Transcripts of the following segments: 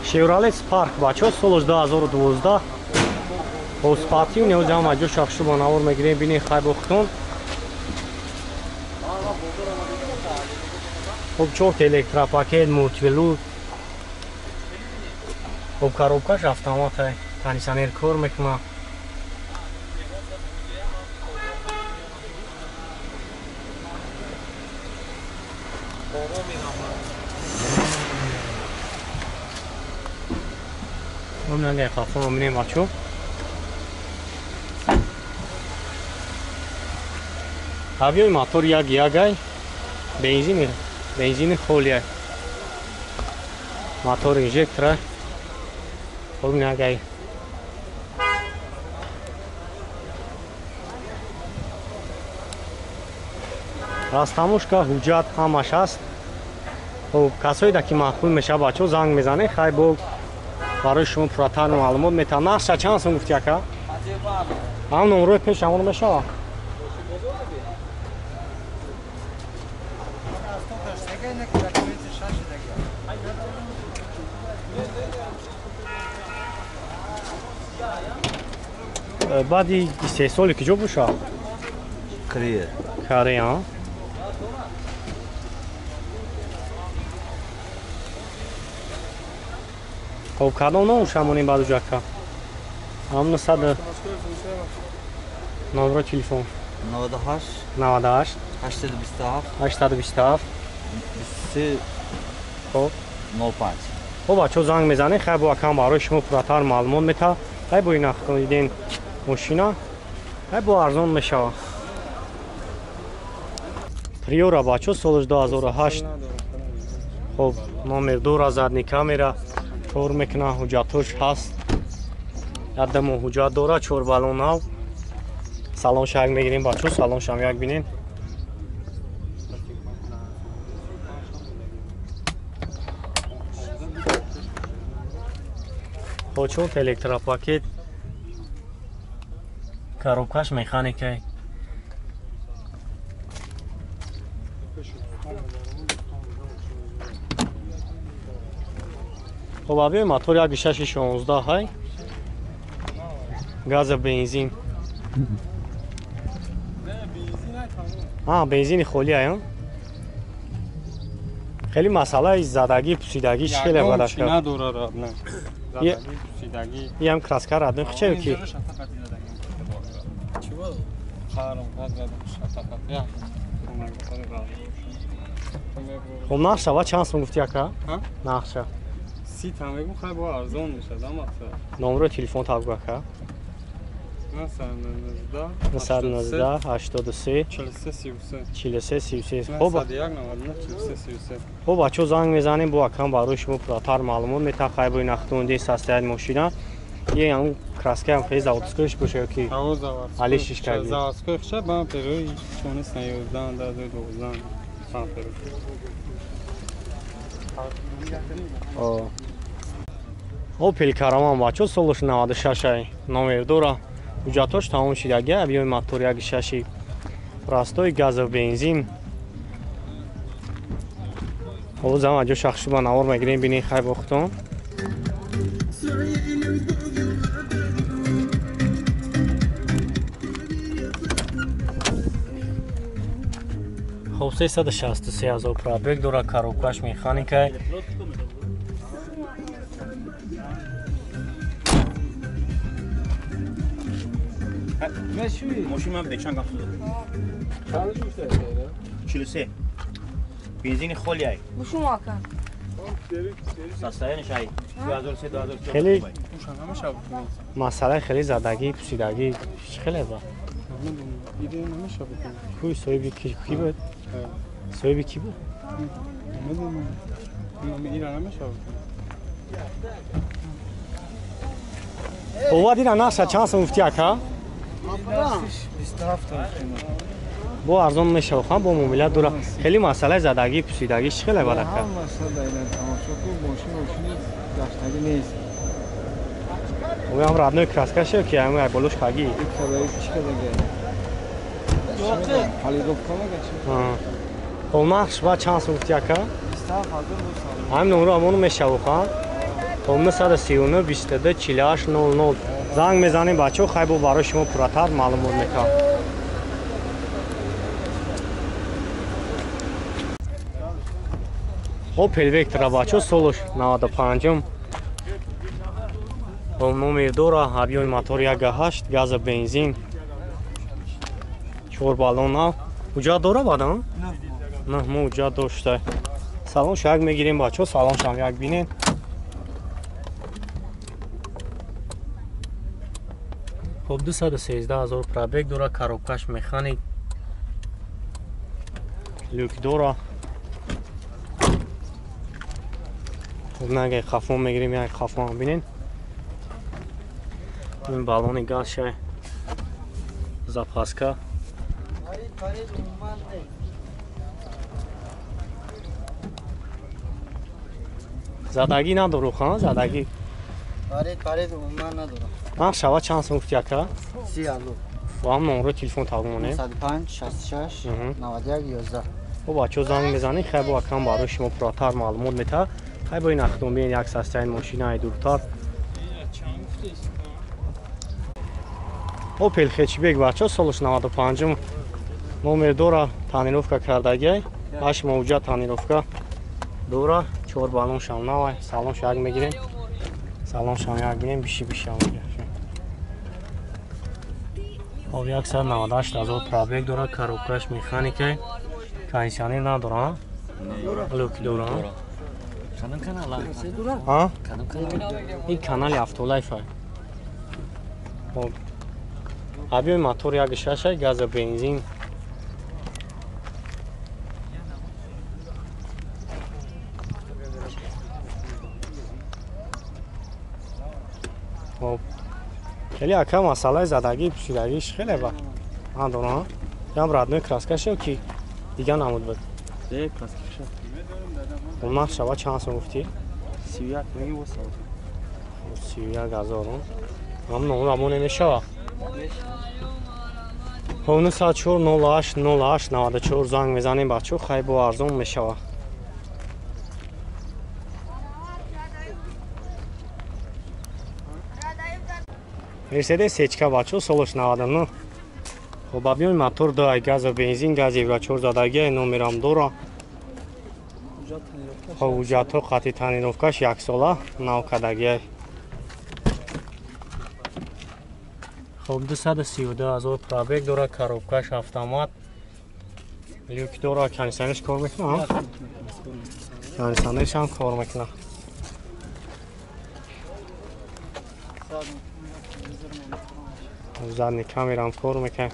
Chevrolet Spark бачо солаш 2012. Хоб спортивный ҳозир ҳама ҷо шахшу ба навор мегирем, бинед хай бохтон. Хоб чорта электропакет, мультивелуд. Хоб коробкаш автомат, кондиционер кор мекунад. Нагай хафон мебинем бачо. Авиои мотор як ягай, бензини холия. Мотор инжектора. Хоб нагай. Растамушка ҳуҷҷат ҳамаш ҳаст. Хоб касое ки маъқул мешавад бачо занг мезанед, хай бо барои шумо пурратар маълумот метавон. Нақша чанд сум гуфти ака? Ҳам номрои пеш ҳамон мешавад? Баъди истеҳсоли куҷо бошад? Корея. Корея. Хоб кадом ном шамонем баъду ҷака? Ҳам 900 номро телефон 98 98 827 827 23 хоб 05. Хоб бачо занг мезанед, хай бо акам барои шумо пурратар маълумот метавад. Хай бо ин диден мошина, хай бо арзон мешавад. Приора бачо солаш 2008. Хоб номер дора, задни камера кор мекунад, ҳуҷҷатош ҳаст. Якдамо ҳуҷҷат дора, чор балон нав. Салон шак мегирем бачо, салон шам як бинем. Хо чорта электропакет, коробкаш механикай. Хоб авиои мотор 1.6 16 ҳай. Газа бензин. Бензини холӣ ай. Хеле масъалаи задагӣ, пусидагӣ хеле бадака. Надорад, не. Задагӣ, пусидагӣ. Иам краска радн хче ки. Хоб нақша ва чанд сум гуфти ака? Нақша. 30 та мегум, хай бо арзон мешад, мақсад. Номро телефон табгу ака. 919 919 83 43 33 43 33. Хоб 199 43 33. Хоб бачо занг мезанем, бо акам барои шумо пурратар маълумот метавад. Хай бо ин ахтунди састаяд мошина. Е ам краска ам хеле заводскоиш боша ё ки алишиш карди? Заводской хша ба перои 14 11 12 памперо. Опел Караван бачо солаш 96 ай, номер дора. Ҳуҷҷатош тамом шидаги, объёми мотор 1.6 простой, газов бензин. Ҳозир ҳама ҷо шахшу ба навор мегирем, бинед хай бохтон. Хоб 363 ҳазор пробег дора, коробкаш механикай. Мошин ман буда чанд гап шуд? 43. Бензини холи ай. Мошин ака. Состояние ай 2003 2004. Хеле масъалаи хеле задагӣ, пусидагӣ хеле ба. Куй соҳиби ки буд? Соҳиби ки буд? Ова дина наша чанд сум гуфти ака? Бо арзон мешавад, хан бо муомила дора. Хеле масъалаи задагӣ, пусидагӣ чӣ хеле бад ака? Оям родной краска шев ки ам болош каги. Хоб нақш ба чанд сум гуфти ака? Ҳамин номро амону мешавад, хан? Хоб 939 22 48 00 занг мезанем бачаҳо, хай бо барои шумо пурратар маълумот мекунам. Опел Vectra бачаҳо солаш 95-м. Хоб номер дора, объёми мотор 1.8, газа бензин. 4 баллон нав. Ҳуҷҷат дора баъдан? Не, мо ҳуҷҷат дошта. Салон шак мегирем бачаҳо, салон шам як бинед. Хоб 213 000 пробег дора, коробкаш механик. Люк дора. Хоб наги хафон мегирем, як хафон бинед. Ин баллони газ шай. Запаска. Задагӣ надору хан, задагӣ. Парид умуман надорам. Нарх шава чанд сум гуфти ака? 30 ҳазор. Бо ҳам номро телефон тавонем. 95 66 91 11. Бо бачаҳо занг мезанед, хай бо акам барои шумо пурратар маълумот метаҳад. Хай бо ин автомобил як састаи мошинаи дуртар. Opel Hatchback бачаҳо солаш 95-м номер дора, тонировка кардагиай. 8 моҳ ҳуҷҷат тонировка дора, 4 баллон шам навай, салон шак мегирем. Салон шам як бинем, биши биши ам. Хоб 198 000 пробег дора, коробкаш механикай, кондиционер надора, люк дора. Кадом канал? А? Кадом канал? Ин канали Автолайф. Хоб объёми мотор 1.6, газа бензин. Хоб хеле ака масъалаи задагӣ пӯшидагиш хеле ба надорам. Ям родной краскашо ки дига намуд буд. Э, краскаша. Нарх шава чанд сум гуфтӣ? 31 мегӣ бо савд. 31 ҳазор. Ҳам номро амо намешава. 904 08 08 94 занг мезанем бачаҳо, хай бо арзон мешава. Мерседес Сечка бачаҳо солаш 99. Хоб объёми мотор 2, газа бензин, газ Евро 4 задагиай, номерам дора. Хоб ҳуҷҷатҳо қатъи тонировкаш як сола нав кардагиай. Хоб 232 000 пробег дора, коробкаш автомат. Люк дора, кондиционерш кор мекунад? Кондиционерш ҳам кор мекунад. Задний камерам кор мекунад.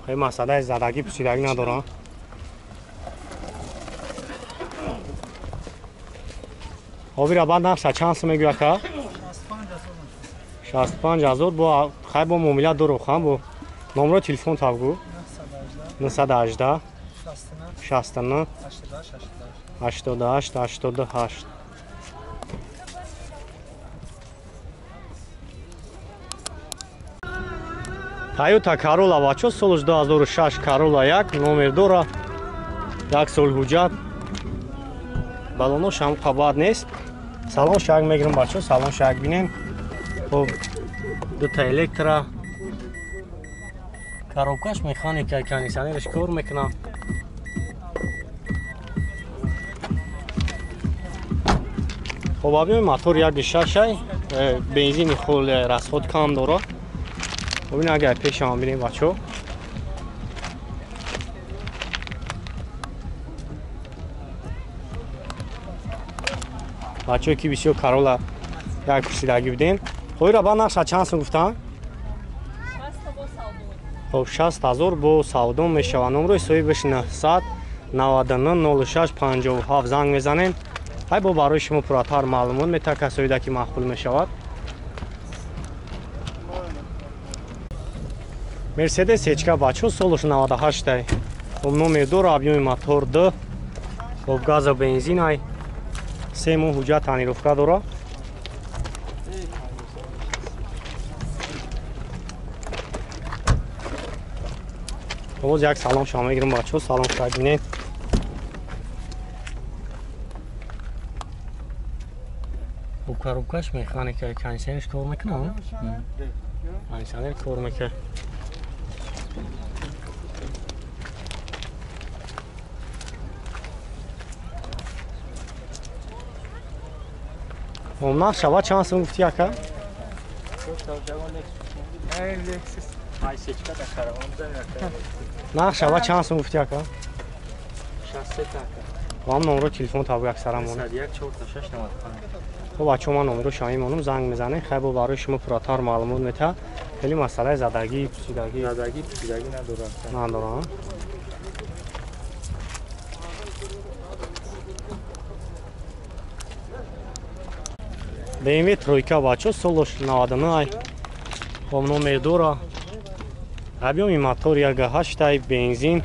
Хеле масъалаи задагӣ пӯшидагӣ надорам. Ҳовира баъд нархша чанд сум мегӯяд ака? 65 ҳазор. Бо хай бо муомила дору хан бо номро телефон тав гӯ. 918 69 88 88. Toyota Corolla бачаҳо солаш 2006 Corolla 1 номер дора, як сол ҳуҷҷат. Баллонош ҳам қабат нест. Салон шак мегирем бачаҳо, салон шак бинем. Хоб дута электро. Коробкаш механика, кондиционерш кор мекунад. Хоб объёми мотор 1.6, бензини хол расход кам дора. Хоб ин агар пешам бинем бачаҳо. Бачаҳое ки бисёр Corolla як пурсидагӣ будем. Хоира ба нархша чанд сум гуфтанд? Хоб 60 ҳазор бо савдо мешавад. Номрои соҳибаш 999 06 57 занг мезанем. Ҳай бо барои шумо пурратар маълумот метаҳад, касоида ки маъқул мешавад. Мерседес Сечка бачаҳо солаш 98. Хоб номер дора, объёми мотор 2. Хоб газа бензин ай. 3 моҳ ҳуҷҷат тонировка дора. Боз як салом шумо мегирам бачаҳо, салом шумо бинед. Хуб, коробкаш механика, кондиционерш кор мекунад? Кондиционер кор мекунад. Нарх шава чанд сум гуфти ака? Нарх шава чанд сум гуфти ака? Вам номро телефон табу яксара монем. Хуб, бачаҳо, ман номро шоҳӣ монум, занг мезанем. Хай, бо барои шумо пурратар маълумот метаҳад. Хеле масъалаи задагӣ, пусидагӣ. Задагӣ, пусидагӣ надорад. Надорад. BMW тройка, бачаҳо, солош 99. Хоб, номер дора. Объёми мотор 1.8, бензин.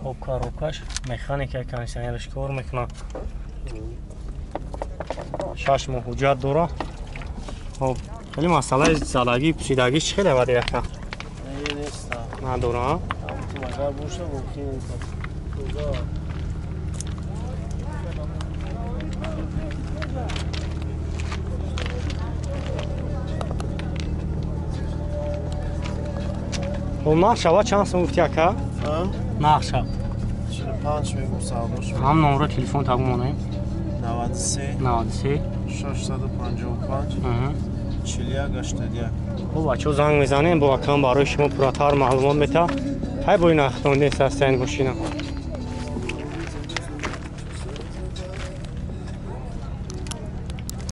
Хоб, коробкаш механика, кондиционерш кор мекунад. 6 моҳ ҳуҷҷат дора. Хоб, хеле масъалаи задагӣ, пусидагӣ чӣ хеле бади ака? Надора. Хоб, нарх шава чанд сум гуфти ака? Нарх шав. 45 мегум савдо шуд. Ҳам номро телефон табу монем. 93 93 655 41 81. Хуб, бачаҳо, занг мезанем, бо акам барои шумо пурратар маълумот метаҳад. Ҳай, бо ин ахтонде састаян мошина.